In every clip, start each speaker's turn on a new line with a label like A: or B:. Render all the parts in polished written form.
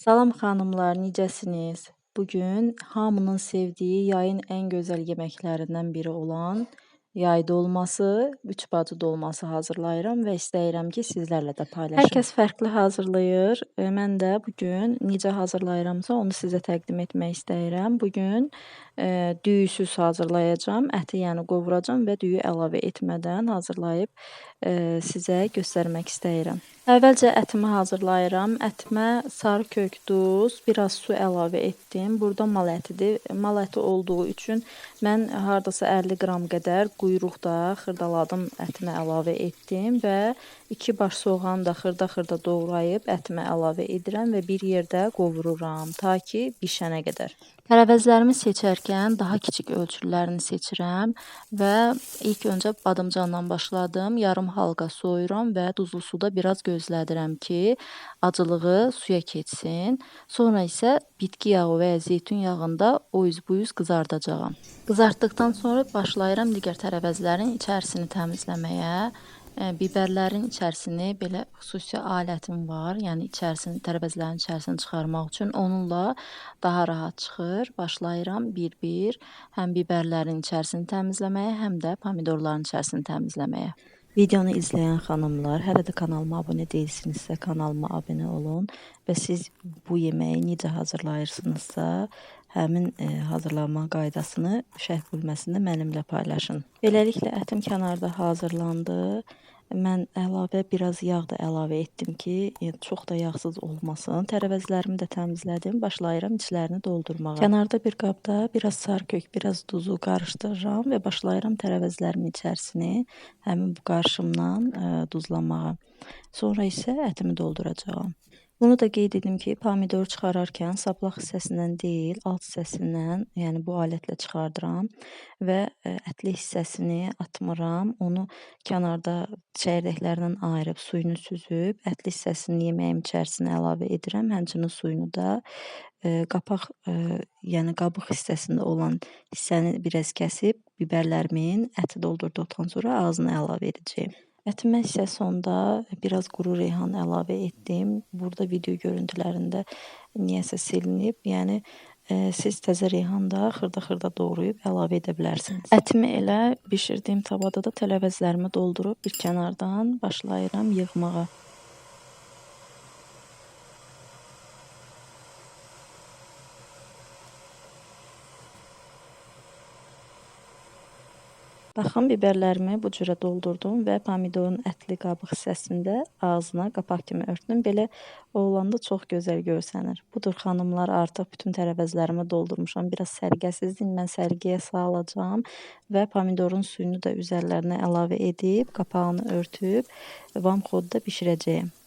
A: Salam xanımlar, necəsiniz? Bugün hamının sevdiyi yayın ən gözəl yeməklərindən biri olan yay dolması, üç bacı dolması hazırlayıram və istəyirəm ki, sizlərlə də paylaşım. Hər kəs fərqli hazırlayır. Mən də bugün necə hazırlayıramsa onu sizə təqdim etmək istəyirəm. Bugün düyüsüz hazırlayacağam. Əti yəni qovuracağam və düyü əlavə etmədən hazırlayıb sizə göstərmək istəyirəm. Əvvəlcə ətimi hazırlayıram. Ətimə sarı kök, duz, biraz su əlavə etdim. Burada mal ətidir. Mal əti olduğu üçün mən hardasa 50 qram qədər quyruq da xırdaladım, ətimə əlavə etdim və 2 baş soğan da xırda-xırda doğrayıb ətimə əlavə edirəm və bir yerdə qovururam ta ki bişənə qədər. Tərəvəzlərimi seçərkən daha kiçik ölçülərini seçirəm və ilk öncə badımcandan başladım. Yarım halqa soyuram və duzlu suda biraz gözlədirəm ki, acılığı suya keçsin. Sonra isə bitki yağı və ya zeytun yağında o üz bu üz qızardacağam. Qızartdıqdan sonra başlayıram digər tərəvəzlərin içərisini təmizləməyə. Biberlərin içərisini belə xüsusi alətim var. Yəni içərisini, tərəvəzlərin içərisini çıxarmaq üçün onunla daha rahat çıxır. Başlayıram bir-bir həm biberlərin içərisini təmizləməyə, həm də pomidorların içərisini təmizləməyə. Videonu izləyən xanımlar, hələ də kanalıma abunə deyilsinizsə, kanalıma abunə olun və siz bu yeməyi necə hazırlayırsınızsa, həmin hazırlanma qaydasını şərh bölməsində mənimlə paylaşın. Beləliklə ətim kənarda hazırlandı. Mən əlavə biraz yağ da əlavə etdim ki, çox da yağsız olmasın. Tərəvəzlərimi də təmizlədim. Başlayıram içlərini doldurmağa. Kənarda bir qabda biraz sarı kök, biraz duzu qarışdırıram və başlayıram tərəvəzlərimin içərisini həmin bu qarışımla duzlamağa. Sonra isə ətimi dolduracağam. Bunu da qeyd edim ki, pomidor çıxararkən saplaq hissəsindən deyil, alt hissəsindən, yəni bu alətlə çıxardıram və ətli hissəsini atmıram. Onu kənarda çəyirdəklərindən ayırıb suyunu süzüb, ətli hissəsini yeməyim içərisinə əlavə edirəm. Həmçinin suyunu da qapaq, yəni qabıq hissəsində olan hissəni biraz kəsib biberlərimin əti doldurduqdan sonra ağzına əlavə edəcəyim. Ətimə isə sonda biraz quru reyhan əlavə etdim. Burada video görüntülərində niyəsə silinib. Yəni siz təzə reyhan da xırda-xırda doğrayıb əlavə edə bilərsiniz. Ətimi elə bişirdiyim tavada da tərəvəzlərimi doldurub bir kənardan başlayıram yığmağa. Baxın, biberlərimi bu cürə doldurdum və pomidorun ətli qabıq hissəsini də ağzına qapaq kimi örtdüm. Belə olanda çox gözəl görsənir. Budur xanımlar, artıq bütün tərəvəzlərimi doldurmuşam. Biraz səliqəsizdir, mən səliqəyə salacağam və pomidorun suyunu da üzərlərinə əlavə edib, qapağını örtüb vamxodda bişirəcəyim.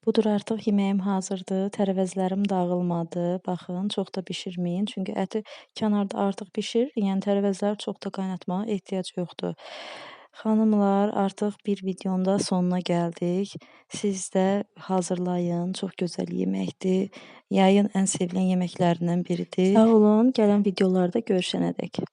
A: Budur, artıq yeməyim hazırdır. Tərəvəzlərim dağılmadı. Baxın, çox da bişirməyin. Çünki əti kənarda artıq bişir. Yəni tərəvəzləri çox da qaynatmağa ehtiyac yoxdur. Xanımlar, artıq bir videonun da sonuna gəldik. Siz də hazırlayın. Çox gözəl yeməkdir. Yayın ən sevilən yeməklərindən biridir. Sağ olun. Gələn videolarda görüşənədək.